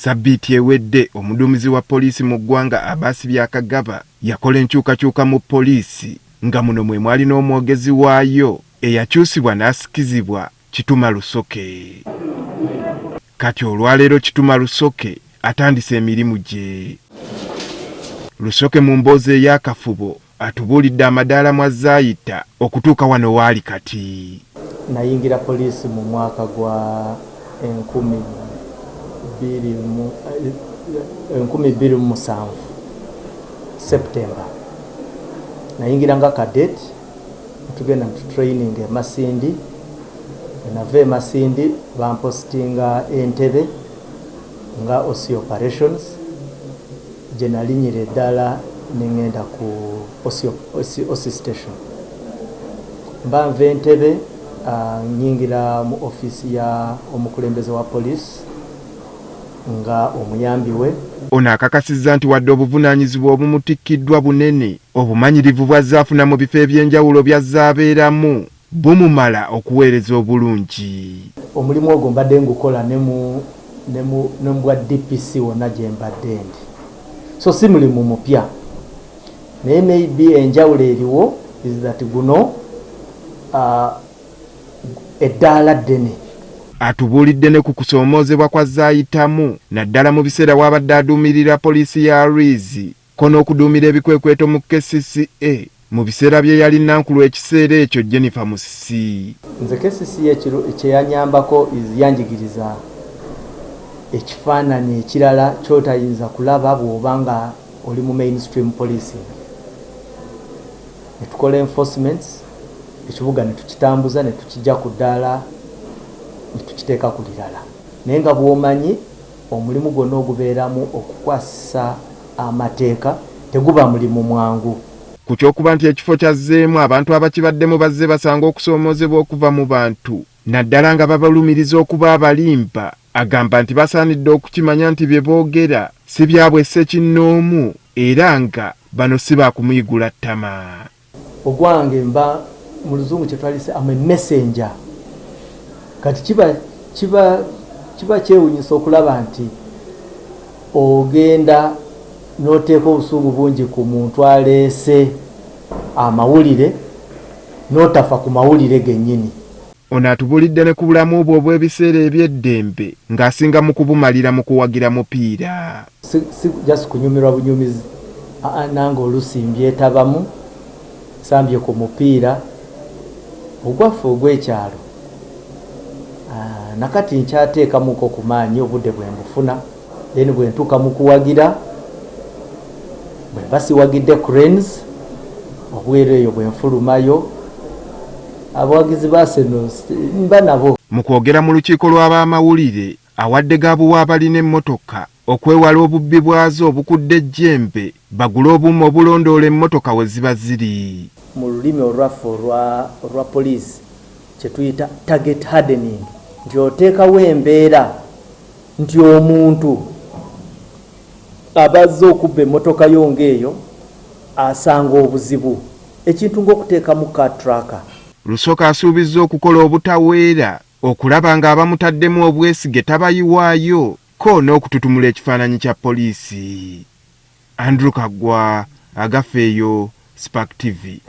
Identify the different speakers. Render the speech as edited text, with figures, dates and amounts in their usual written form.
Speaker 1: Ssabbiiti ewedde omuduumizi wa poliisi mu ggwanga Abaasi Byakagaba yakola enkyukakyuka mu poliisi nga muno mwe mwali n'omwogezi waayo eyakyusibwa n'asikizibwa Kituma Lusoke. Kati olwaleero Kituma Lusoke atandise emirimu gye. Lusoke mu mboozi ey'akafubo atubuulidde amadaala mw'azze ayita okutuuka wano waali kati.
Speaker 2: Nayingira poliisi mu mwaka gwa 2007 September. Nayingira nga cadet, netugenda netutraining e Masindi. Bwenava e Masindi bampositinga Entebbe nga OC Operations, gyenalinyira eddala nengenda ku OC station. Mba nva Entebbe nyingira mu ofiisi ya omukulembeze wa poliisi nga omuyambi we.
Speaker 1: Ono akakasizza nti wadde obuvunaanyizibwa obumutikkiddwa bunene, obumanyirivu bw'azze afuna mu bifo eby'enjawulo by'azze abeeramu bumumala okuweereza obulungi.
Speaker 2: Omulimu ogwo mbadde ngukola ne mu bwa DPC wonna gye mbadde ndi, so si mulimu mupya, naye maybe enjawulo eriwo is that guno eddaala ddene.
Speaker 1: Atubuulidde ne ku kusoomoozebwa kw'azze ayitamu naddala mu biseera w'abadde aduumirira poliisi ya Rwizi ko n'okuduumira ebikwekweto mu KCCA mu biseera bye yali Nankulu ekiseera ekyo Jennifer Musisi.
Speaker 2: Nze KCCA kyeyanyambako yanjigiriza ekifaananyi ekirala ky'otayinza kulaba bw'oba nga oli mu mainstream policing. Ne tukola enforcements, ekibuga ne tukitambuza ne tukijja ku ddaala ne tukiteeka ku lirala. Naye nga bw'omanyi omulimu gwonna ogubeeramu okukwasisa amateeka teguba mulimu mwangu.
Speaker 1: Ku ky'okuba nti ekifo kyazzeemu abantu abakibaddemu bazze basanga okusoomoozebwa okuva mu bantu naddala nga babalumiriza okuba abalimba, agamba nti basaanidde okukimanya nti bye boogera si byabwe ssekinnoomu era nga bano si baakumuyigula ttama.
Speaker 2: Ogwange mba mu luzungu kye twalise am a messenger. Kati kiba kyewuunyisa okulaba nti ogenda n'oteeka obusungu bungi ku muntu aleese amawulire n'otafa ku mawulire gennyini.
Speaker 1: Ono atubuulidde ne ku bulamu bwe obw'ebiseera eby'eddembe ng'asinga mu kubumalira mu kuwagira mupiira.
Speaker 2: Si just kunyumirwa bunyumizi, nange oluusi mbyetabamu, nsambye ku mupiira ogwaffe ogw'ekyalo. Nakati nkyateekamuko ku maanyi obudde bwe mbufuna, then bwe ntuuka mu kuwagira, bwe mba siwagidde Cranes, obweru eyo bwe nfulumayo, abawagizi ba Arsenal mba nabo.
Speaker 1: Mu kwogera mu lukiiko lw'abamawulire, awadde gaabuwa abalina emmotoka okwewala obubbi bwazo obukudde ejjembe bagule obuuma obulondoola emmotoka we ziba ziri.
Speaker 2: Mu lulimi olwaffe olwa poliisi kye tuyita target hardening, nti oteekawo embeera nti omuntu abazze okubba emmotoka yo ng'eyo asanga obuzibu, ekintu ng'okuteekamu car tracker.
Speaker 1: Lusoke asuubizza okukola obutaweera okulaba ng'abamutaddemu obwesige tabayiwaayo ko n'okututumula ekifaananyi kya poliisi. Andrew Kaggwa, Agafeeyo, Spark TV.